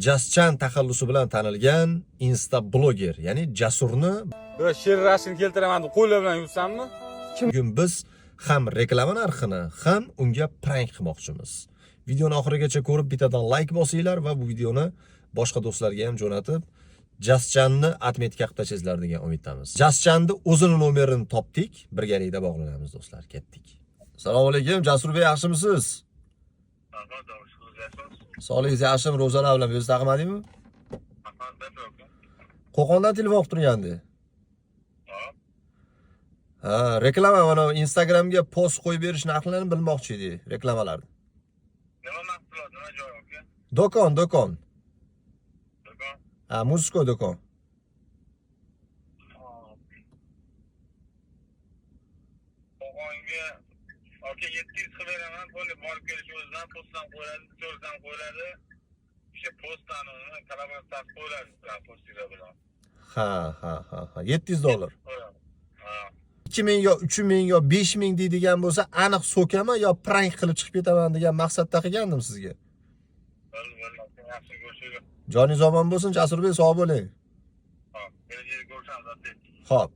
Jaschan taxallusi bilan tanilgan insta bloger, ya'ni Jasurni Bir sher rashkini keltiraman deb qo'llar bilan yursammi? bugun biz ham reklama narxini, ham unga prank qilmoqchimiz. Videoni oxirigacha ko'rib, bittadan like bosinglar va bu videoni boshqa do'stlarga ham jo'natib, Jaschanni отметка qilib tashlaysizlar degan umiddamiz. Jaschanni o'zini nomerini topdik, birgalikda bog'lanamiz do'stlar, ketdik. Assalomu alaykum, Jasurbek, yaxshimisiz? Sog'ligingiz yaxshimi? Ro'zalar bilan o'zi taqmadingmi? Qo'qondan telefon qilib turgandi. Ha, reklama mana Instagramga post qo'yib berish narxlarini bilmoqchi edik, reklamalarni. Nima mahsulot, nima joy aka? Do'kon, do'kon. Do'kon. Ha, мужской do'kon. Hop. Qo'qonga aka 700 qilib beraman, to'liq borib kelish o'zidan, postdan qo'yiladi, to'rtdan qo'yiladi. O'sha postdan uni kolaboratsiya qo'yiladi bilan postinglar bilan. Ha. 700 dollar. Qo'yiladi. Ha. 2000 yo 3000 yo 5000 deydigan bo'lsa, aniq so'kaman yo prank qilib chiqib ketaman degan maqsadda qilgandim sizga. Bo'ldi, bo'ldi. Aka, yaxshi ko'rishaylik. Joningiz omon bo'lsin, Jasurbek, sog' bo'ling. Hop, kelajakda ko'rishamiz, aka. Xo'p.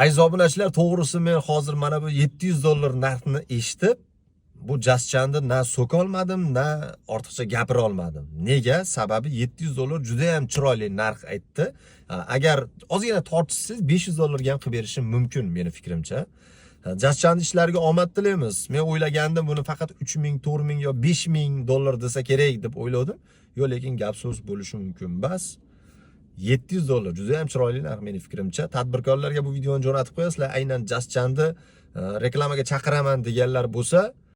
Aziz obunachilar, to'g'risi men hozir mana bu 700 dollar narxni eshitib, bu Jaschanni na so'ka olmadim, na ortiqcha gapira olmadim. Nega? Sababi 700 dollar juda ham chiroyli narx aytdi. Ha, agar ozgina tortishsangiz 500 dollarga ham qilib berishim mumkin meni fikrimcha. Ha, Jaschanni ishlariga omad tilaymiz. Men o'ylagandim buni faqat 3000, 4000 yo 5000 dollar desa kerak deb o'yladim. Yo'q, lekin gap so'z bo'lishi mumkin. Bas 700 dollar juda ham chiroyli narx meni fikrimcha. Tadbirkorlarga bu videoni jo'natib qo'yasizlar. Aynan Jaschanni reklamaga chaqiraman deganlar bo'lsa,